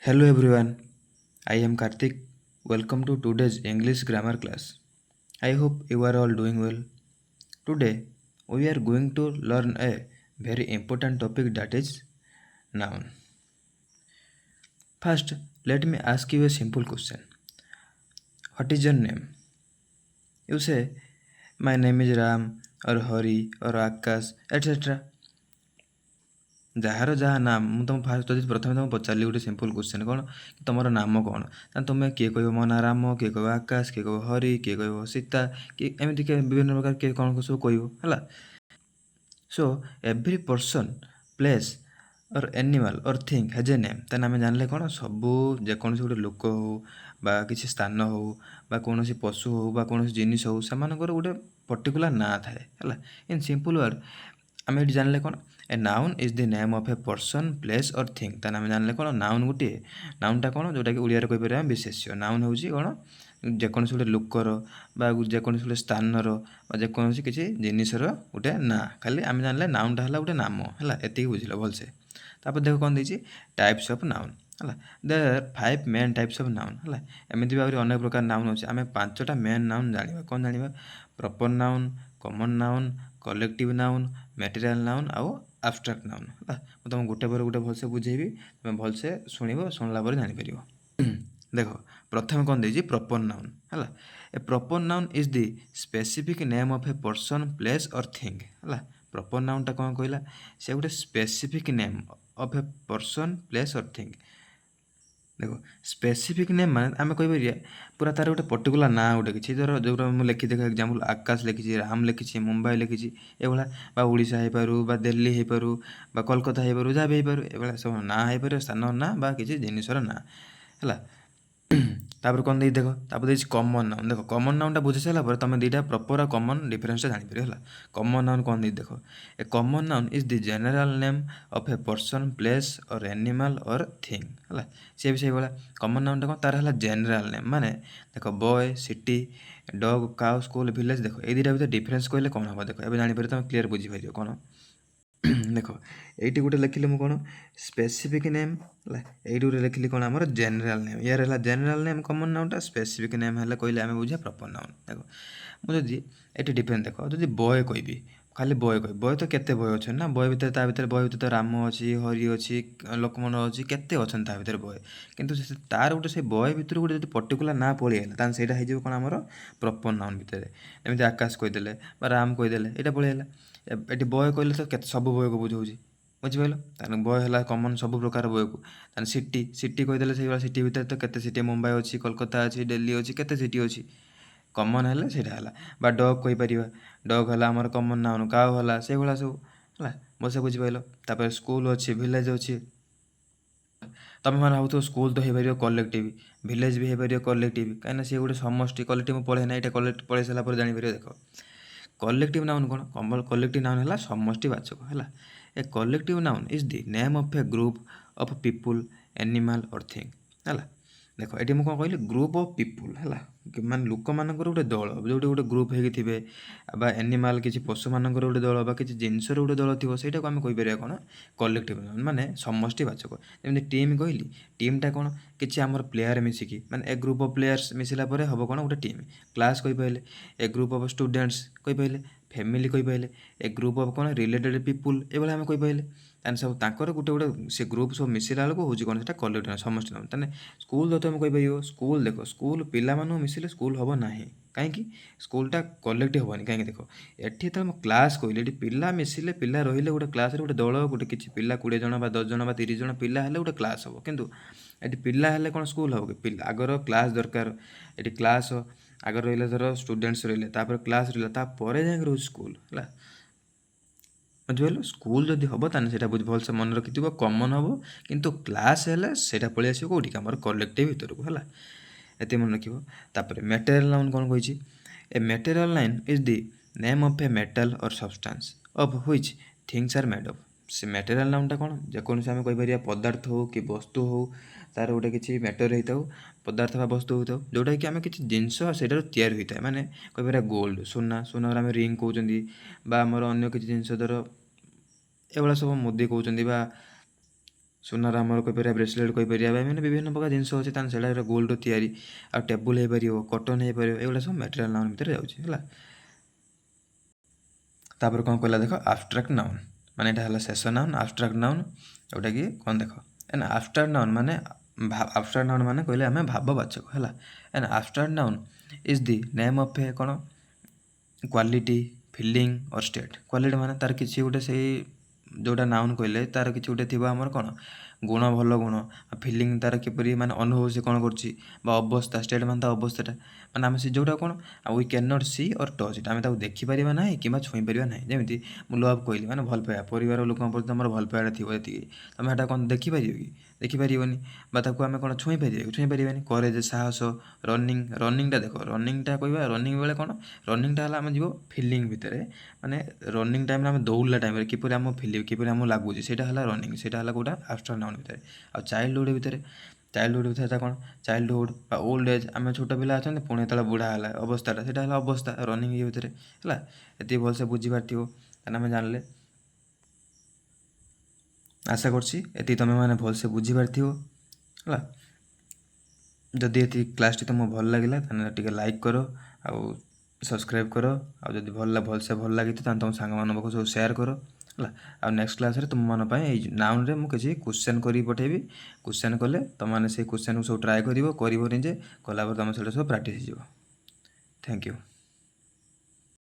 Hello everyone, I am Karthik. Welcome to today's English grammar class. I hope you are all doing well. Today we are going to learn a very important topic, that is noun. First, let me ask you a simple question. What is your name? You say, "My name is Ram" or Hari or Akash, etc. ଯାହାର ଯାହା ନାମ, ମୁଁ ତୁମ first ଯଦି ପ୍ରଥମେ ତୁମକୁ ପଚାରିଲି ଗୋଟେ ସିମ୍ପଲ୍ କ୍ୱେଶ୍ଚନ୍, କ'ଣ ତୁମର ନାମ କ'ଣ, ତାହେଲେ ତୁମେ କିଏ କହିବ ମୋ ନାଁ ରାମ, କିଏ କହିବ ଆକାଶ, କିଏ କହିବ ହରି, କିଏ କହିବ ସୀତା, କିଏ ଏମିତି କିଏ ବିଭିନ୍ନ ପ୍ରକାର କିଏ କ'ଣ ସବୁ କହିବ, ହେଲା। So every person, place or animal or thing has a name. ତାହେଲେ ଆମେ ଜାଣିଲେ କ'ଣ, ସବୁ ଯେକୌଣସି ଗୋଟେ ଲୋକ ହଉ ବା କିଛି ସ୍ଥାନ ହଉ ବା କୌଣସି ପଶୁ ହଉ ବା କୌଣସି ଜିନିଷ ହଉ, ସେମାନଙ୍କର ଗୋଟେ ପର୍ଟିକୁଲାର ନାଁ ଥାଏ, ହେଲା। ଇନ୍ ସିମ୍ପଲ୍ ୱାର୍ଡ଼ ଆମେ ଏଠି ଜାଣିଲେ କ'ଣ? A noun is the name of a person, place or thing. ତାହେଲେ ଆମେ ଜାଣିଲେ କ'ଣ, ନାଉନ୍ ଗୋଟିଏ, ନାଉନ୍ଟା କ'ଣ, ଯେଉଁଟାକି ଓଡ଼ିଆରେ କହିପାରିବା ଆମେ ବିଶେଷ୍ୟ। ନାଉନ୍ ହେଉଛି କ'ଣ, ଯେକୌଣସି ଗୋଟେ ଲୋକର ବା ଯେକୌଣସି ଗୋଟେ ସ୍ଥାନର ବା ଯେକୌଣସି କିଛି ଜିନିଷର ଗୋଟେ ନାଁ। ଖାଲି ଆମେ ଜାଣିଲେ ନାଉନ୍ଟା ହେଲା ଗୋଟେ ନାମ, ହେଲା। ଏତିକି ବୁଝିଲ ଭଲସେ। ତାପରେ ଦେଖ କ'ଣ ଦେଇଛି, ଟାଇପ୍ସ ଅଫ୍ ନାଉନ୍, ହେଲା। There five main types of noun, ହେଲା। ଏମିତି ବି ଆହୁରି ଅନେକ ପ୍ରକାର ନାଉନ୍ ଅଛି। ଆମେ ପାଞ୍ଚଟା ମେନ୍ ନାଉନ୍ ଜାଣିବା। କ'ଣ ଜାଣିବା? Proper noun, common noun, collective noun, material noun ଆଉ ଆବଷ୍ଟ୍ରାକ୍ଟ ନାଉନ୍, ହେଲା। ମୁଁ ତୁମକୁ ଗୋଟେ ପରେ ଗୋଟେ ଭଲସେ ବୁଝେଇବି, ତୁମେ ଭଲସେ ଶୁଣିବ, ଶୁଣିଲା ପରେ ଜାଣିପାରିବ। ଦେଖ, ପ୍ରଥମେ କ'ଣ ଦେଇଛି? ପ୍ରପର୍ ନାଉନ୍, ହେଲା। A proper noun is the specific name of a person, place or thing, ହେଲା। ପ୍ରପର୍ ନାଉନ୍ଟା କ'ଣ କହିଲା? ସେ ଗୋଟେ specific name of a person, place or thing. ଦେଖ, ସ୍ପେସିଫିକ୍ ନେମ୍ ମାନେ ଆମେ କହିପାରିବା ପୁରା ତାର ଗୋଟେ ପର୍ଟିକୁଲାର ନାଁ ଗୋଟେ କିଛି ଧର, ଯେଉଁଟା ମୁଁ ଲେଖି, ଦେଖ ଏକ୍ଜାମ୍ପଲ୍, ଆକାଶ ଲେଖିଛି, ରାମ ଲେଖିଛି, ମୁମ୍ବାଇ ଲେଖିଛି, ଏଇଭଳିଆ, ବା ଓଡ଼ିଶା ହେଇପାରୁ ବା ଦିଲ୍ଲୀ ହେଇପାରୁ ବା କୋଲକାତା ହେଇପାରୁ, ଯାହା ବି ହେଇପାରୁ, ଏଇଭଳିଆ ସବୁ ନାଁ ହେଇପାରିବ, ସ୍ଥାନ ନାଁ ବା କିଛି ଜିନିଷର ନାଁ, ହେଲା। ତାପରେ କ'ଣ ଦେଇଛି ଦେଖ। ତାପରେ ଦେଇଛି କମନ୍ ନାଉନ୍। ଦେଖ, କମନ୍ ନାଉନ୍ଟା ବୁଝି ସାରିଲା ପରେ ତୁମେ ଦୁଇଟା ପ୍ରପର୍ ଆଉ କମନ୍ ଡିଫରେନ୍ସଟା ଜାଣିପାରିବ, ହେଲା। କମନ୍ ନାଉନ୍ କ'ଣ ଦେଇଛି ଦେଖ। A common noun is the general name of a person, place or animal or thing, ହେଲା। ସିଏ ବି ସେଇଭଳିଆ କମନ୍ ନାଉନ୍ଟା କ'ଣ ତାର ହେଲା ଜେନେରାଲ୍ ନେମ୍। ମାନେ ଦେଖ, boy, city, dog, cow, school, village. ଦେଖ, ଏଇ ଦୁଇଟା ଭିତରେ ଡିଫରେନ୍ସ କହିଲେ କ'ଣ ହେବ? ଦେଖ, ଏବେ ଜାଣିପାରିବ ତୁମେ, କ୍ଲିୟର୍ ବୁଝିପାରିବ କ'ଣ। ଦେଖ, ଏଇଠି ଗୋଟେ ଲେଖିଲି ମୁଁ କ'ଣ, ସ୍ପେସିଫିକ୍ ନେମ୍, ହେଲା। ଏଇଠି ଗୋଟେ ଲେଖିଲି କ'ଣ, ଆମର ଜେନେରାଲ୍ ନେମ୍। ୟାର ହେଲା ଜେନେରାଲ୍ ନେମ୍ କମନ୍ ନାଉନ୍ଟା, ସ୍ପେସିଫିକ୍ ନେମ୍ ହେଲେ କହିଲେ ଆମେ ବୁଝିବା ପ୍ରପର୍ ନାଉନ୍। ଦେଖ, ମୁଁ ଯଦି ଏଠି ଡିଫରେନ୍ସ ଦେଖ, ଯଦି ବୟ କହିବି, ଖାଲି ବୟ କହିବି, ବୟ ତ କେତେ ବୟ ଅଛନ୍ତି ନା, ବୟ ଭିତରେ, ତା ଭିତରେ, ବୟ ଭିତରେ ତ ରାମ ଅଛି, ହରି ଅଛି, ଲକ୍ଷ୍ମଣ ଅଛି, କେତେ ଅଛନ୍ତି ତା ଭିତରେ ବୟ। କିନ୍ତୁ ତାର ଗୋଟେ ସେ ବୟ ଭିତରୁ ଗୋଟେ ଯଦି ପର୍ଟିକୁଲାର ନାଁ ପଳେଇଆଇଲା, ତାହେଲେ ସେଇଟା ହେଇଯିବ କ'ଣ, ଆମର ପ୍ରପର୍ ନାଉନ୍ ଭିତରେ। ଏମିତି ଆକାଶ କହିଦେଲେ ବା ରାମ କହିଦେଲେ, ଏଇଟା ପଳେଇଆଇଲା। ଏଠି ବୟ କହିଲେ ତ କେତେ ସବୁ ବୟକୁ ବୁଝାଉଛି, ବୁଝିପାରିଲ? ତାହେଲେ ବୟ ହେଲା କମନ୍ ସବୁ ପ୍ରକାର ବୟକୁ। ତାହେଲେ ସିଟି, ସିଟି କହିଦେଲେ ସେଇଭଳିଆ ସିଟି ଭିତରେ ତ କେତେ ସିଟି, ମୁମ୍ବାଇ ଅଛି, କୋଲକାତା ଅଛି, ଦିଲ୍ଲୀ ଅଛି, କେତେ ସିଟି ଅଛି। କମନ୍ ହେଲେ ସେଇଟା ହେଲା। ବା ଡଗ୍ କହିପାରିବା, ଡଗ୍ ହେଲା ଆମର କମନ୍ ନାଉନ୍, କାଉ ହେଲା, ସେଇଭଳିଆ ସବୁ, ହେଲା। ଭଲସେ ବୁଝିପାରିଲ? ତାପରେ ସ୍କୁଲ ଅଛି, ଭିଲେଜ୍ ଅଛି। ତୁମେ ମାନେ ଭାବୁଥିବ ସ୍କୁଲ ତ ହେଇପାରିବ କଲେକ୍ଟିଭ୍, ଭିଲେଜ୍ ବି ହେଇପାରିବ କଲେକ୍ଟିଭ୍, କାହିଁକିନା ସିଏ ଗୋଟେ ସମଷ୍ଟି। କଲେକ୍ଟିଭ୍ ମୁଁ ପଢ଼େ ନା, ଏଇଟା କଲେକ୍ଟ ପଢ଼େଇ ସାରିଲା ପରେ ଜାଣିପାରିବ। ଦେଖ, କଲେକ୍ଟିଭ୍ ନାଉନ୍ କ'ଣ? କଲେକ୍ଟିଭ୍ ନାଉନ୍ ହେଲା ସମଷ୍ଟି ବାଚକ, ହେଲା। A collective noun is the name of a group of people, animal or thing, ହେଲା। ଦେଖ, ଏଠି ମୁଁ କ'ଣ କହିଲି? ଗ୍ରୁପ୍ ଅଫ୍ ପିପୁଲ୍, ହେଲା। ମାନେ ଲୋକମାନଙ୍କର ଗୋଟେ ଦଳ, ଯେଉଁଠି ଗୋଟେ ଗ୍ରୁପ୍ ହେଇକି ଥିବେ, ବା ଆନିମାଲ୍, କିଛି ପଶୁମାନଙ୍କର ଗୋଟେ ଦଳ ବା କିଛି ଜିନିଷର ଗୋଟେ ଦଳ ଥିବ, ସେଇଟାକୁ ଆମେ କହିପାରିବା କ'ଣ, କଲେକ୍ଟିଭ୍ ନାଉନ୍, ମାନେ ସମଷ୍ଟି ବାଚକ। ଯେମିତି ଟିମ୍ କହିଲି, ଟିମ୍ଟା କ'ଣ, କିଛି ଆମର ପ୍ଲେୟାର ମିଶିକି, ମାନେ ଏ ଗ୍ରୁପ୍ ଅଫ୍ ପ୍ଲେୟାର୍ସ ମିଶିଲା ପରେ ହେବ କ'ଣ, ଗୋଟେ ଟିମ୍। କ୍ଲାସ୍ କହିପାରିଲେ, ଏ ଗ୍ରୁପ୍ ଅଫ୍ ଷ୍ଟୁଡେଣ୍ଟସ୍ କହିପାରିଲେ, ଫ୍ୟାମିଲି କହିପାରିଲେ, ଏ ଗ୍ରୁପ୍ ଅଫ୍ କ'ଣ, ରିଲେଟେଡ଼୍ ପିପୁଲ୍, ଏଇଭଳିଆ ଆମେ କହିପାରିଲେ। ତାହେଲେ ସବୁ ତାଙ୍କର ଗୋଟେ ଗୋଟେ ସେ ଗ୍ରୁପ୍ ସବୁ ମିଶିଲା ବେଳକୁ ହେଉଛି କ'ଣ, ସେଇଟା କଲେକ୍ଟିଭ୍, ସମଷ୍ଟି ନାଉନ୍। ତାହେଲେ ସ୍କୁଲ ତ ତୁମେ କହିପାରିବ, ସ୍କୁଲ, ଦେଖ, ସ୍କୁଲ ପିଲାମାନଙ୍କୁ ମିଶିଲେ ସ୍କୁଲ ହେବ ନାହିଁ। କାହିଁକି? ସ୍କୁଲଟା କଲେକ୍ଟିଭ୍ ହେବନି। କାହିଁକି? ଦେଖ, ଏଠି ଯେତେବେଳେ ମୁଁ କ୍ଲାସ୍ କହିଲି, ଏଠି ପିଲା ମିଶିଲେ, ପିଲା ରହିଲେ ଗୋଟେ କ୍ଲାସ୍ରେ, ଗୋଟେ ଦଳ, ଗୋଟେ କିଛି ପିଲା, 20 ଜଣ ବା 10 ଜଣ ବା 30 ଜଣ ପିଲା ହେଲେ ଗୋଟେ କ୍ଲାସ୍ ହେବ। କିନ୍ତୁ ଏଠି ପିଲା ହେଲେ କ'ଣ ସ୍କୁଲ ହେବ କି? ପିଲା ଆଗର କ୍ଲାସ୍ ଦରକାର। ଏଠି କ୍ଲାସ୍ ଆଗରେ ରହିଲେ, ଧର ଷ୍ଟୁଡେଣ୍ଟସ୍ ରହିଲେ, ତାପରେ କ୍ଲାସ୍ ରହିଲା, ତାପରେ ଯାଇକି ରହୁଛି ସ୍କୁଲ, ହେଲା। ବୁଝିପାରିଲ? ସ୍କୁଲ ଯଦି ହେବ, ତାହେଲେ ସେଇଟା ଭଲସେ ମନେ ରଖିଥିବ, କମନ୍ ହେବ। କିନ୍ତୁ କ୍ଲାସ୍ ହେଲେ ସେଇଟା ପଳେଇ ଆସିବ କେଉଁଠିକି? ଆମର କଲେକ୍ଟିଭ୍ ଭିତରକୁ, ହେଲା। ଏତିକି ମନେ ରଖିବ। ତାପରେ ମେଟେରିଆଲ୍ ନାଉନ୍ କ'ଣ କହିଛି? A material noun is the name of a metal or substance of which things are made of. ସେ ମେଟେରିଆଲ୍ ନାଉନ୍ଟା କ'ଣ? ଯେକୌଣସି ଆମେ କହିପାରିବା ପଦାର୍ଥ ହଉ କି ବସ୍ତୁ ହଉ, ତାର ଗୋଟେ କିଛି ମ୍ୟାଟର୍ ହେଇଥାଉ, ପଦାର୍ଥ ବା ବସ୍ତୁ ହୋଇଥାଉ, ଯେଉଁଟାକି ଆମେ କିଛି ଜିନିଷ ସେଇଟାରୁ ତିଆରି ହୋଇଥାଏ। ମାନେ କହିପାରିବା ଗୋଲ୍ଡ, ସୁନା, ସୁନାର ଆମେ ରିଙ୍ଗ କହୁଛନ୍ତି, ବା ଆମର ଅନ୍ୟ କିଛି ଜିନିଷ ଧର ଏଇଭଳିଆ ସବୁ ମୁଦି କହୁଛନ୍ତି ବା ସୁନାର ଆମର କହିପାରିବା, ବ୍ରେସଲେଟ୍ କହିପାରିବା ବା ମାନେ ବିଭିନ୍ନ ପ୍ରକାର ଜିନିଷ ଅଛି। ତାହେଲେ ସେଇଟା ଗୋଲ୍ଡ ତିଆରି। ଆଉ ଟେବୁଲ୍ ହେଇପାରିବ, କଟନ୍ ହେଇପାରିବ। ଏଗୁଡ଼ା ସବୁ ମ୍ୟାଟେରିଆଲ୍ ନାଉନ୍ ଭିତରେ ଯାଉଛି, ହେଲା। ତାପରେ କ'ଣ କହିଲା ଦେଖ, ଆବଷ୍ଟ୍ରାକ୍ଟ ନାଉନ୍ ମାନେ ଏଇଟା ହେଲା ଶେଷ ନାଉନ୍, ଆବଷ୍ଟ୍ରାକ୍ଟ ନାଉନ୍, ଯେଉଁଟାକି କ'ଣ ଦେଖ, ଏନ୍ ଆବଷ୍ଟ୍ରାକ୍ଟ ନାଉନ୍ ମାନେ, ଆବଷ୍ଟ୍ରାକ୍ଟ ନାଉନ୍ ମାନେ କହିଲେ ଆମେ ଭାବବାଚକ, ହେଲା। An abstract noun is the name of a କ'ଣ, quality, feeling or state. Quality ମାନେ ତାର କିଛି ଗୋଟେ, ସେଇ ଯେଉଁଟା ନାଉନ୍ କହିଲେ ତାର କିଛି ଗୋଟେ ଥିବ ଆମର କ'ଣ ଗୁଣ, ଭଲ ଗୁଣ। ଫିଲିଂ ତାର କିପରି ମାନେ ଅନୁଭବ ସେ କ'ଣ କରୁଛି ବା ଅବସ୍ଥା। ଷ୍ଟେଟ୍ ମାନେ ତା ଅବସ୍ଥାଟା, ମାନେ ଆମେ ସେ ଯେଉଁଟା କ'ଣ ଆଉ we can not C or touch ଇଟ୍, ଆମେ ତାକୁ ଦେଖିପାରିବା ନାହିଁ କିମ୍ବା ଛୁଇଁ ପାରିବା ନାହିଁ। ଯେମିତି ମୁଁ ଲଭ୍ କହିଲି ମାନେ ଭଲ ପାଇବା, ପରିବାର ଲୋକଙ୍କ ପ୍ରତି ତୁମର ଭଲ ପାଇବାଟା ଥିବ ଯେତିକି, ତୁମେ ସେଟା କ'ଣ ଦେଖିପାରିବ କି? ଦେଖିପାରିବନି। ବା ତାକୁ ଆମେ କ'ଣ ଛୁଇଁ ପାରିବା କି? ଛୁଇଁ ପାରିବାନି। କରେଜ, ସାହସ। ରନିଂ, ରନିଂଟା ଦେଖ, ରନିଂଟା କହିବା, ରନିଂ ବେଳେ କ'ଣ, ରନିଂଟା ହେଲା ଆମେ ଯିବ ଫିଲିଂ ଭିତରେ। ମାନେ ରନିଂ ଟାଇମ୍ରେ, ଆମେ ଦୌଡ଼ିଲା ଟାଇମ୍ରେ କିପରି ଆମ ଫିଲିଂ, କିପରି ଆମକୁ ଲାଗୁଛି, ସେଇଟା ହେଲା ରନିଂ। ସେଇଟା ହେଲା କେଉଁଟା? ଆବଷ୍ଟ୍ରାକ୍ଟ ନାଉନ୍ ଭିତରେ। ଆଉ ଚାଇଲ୍ଡହୁଡ଼ ଭିତରେ, ଚାଇଲ୍ଡହୁଡ଼ ଭିତରେ କ'ଣ, ଚାଇଲ୍ଡହୁଡ଼ ବା ଓଲ୍ଡ ଏଜ୍, ଆମେ ଛୋଟ ପିଲା ଅଛନ୍ତି, ପୁଣି ଯେତେବେଳେ ବୁଢ଼ା ହେଲା ଅବସ୍ଥାଟା, ସେଇଟା ହେଲା ଅବସ୍ଥା ରନିଂ ଇଏ ଭିତରେ, ହେଲା। ଏତିକି ଭଲସେ ବୁଝିପାରିଥିବ। ତାହେଲେ ଆମେ ଜାଣିଲେ, ଆଶା କରୁଛି ଏତିକି ତୁମେମାନେ ଭଲସେ ବୁଝିପାରିଥିବ, ହେଲା। ଯଦି ଏତିକି କ୍ଲାସ୍ଟି ତୁମକୁ ଭଲ ଲାଗିଲା, ତାହେଲେ ଟିକେ ଲାଇକ୍ କର ଆଉ ସବସ୍କ୍ରାଇବ୍ କର। ଆଉ ଯଦି ଭଲ ଭଲସେ ଭଲ ଲାଗିଥିବ, ତାହେଲେ ତୁମ ସାଙ୍ଗମାନଙ୍କ ପାଖକୁ ସବୁ ସେୟାର କର, ହେଲା। ଆଉ ନେକ୍ସଟ କ୍ଲାସ୍ରେ ତୁମମାନଙ୍କ ପାଇଁ ଏଇ ନାଉନ୍ରେ ମୁଁ କିଛି କ୍ୱେଶ୍ଚନ୍ କରିକି ପଠାଇବି। କ୍ୱେଶ୍ଚନ୍ କଲେ ତୁମମାନେ ସେଇ କ୍ୱେଶ୍ଚନ୍କୁ ସବୁ ଟ୍ରାଏ କରିବ, କରିବ ନିଜେ କଲା ପରେ ତୁମ ସେଇଟା ସବୁ ପ୍ରାକ୍ଟିସ୍ ହେଇଯିବ। Thank you.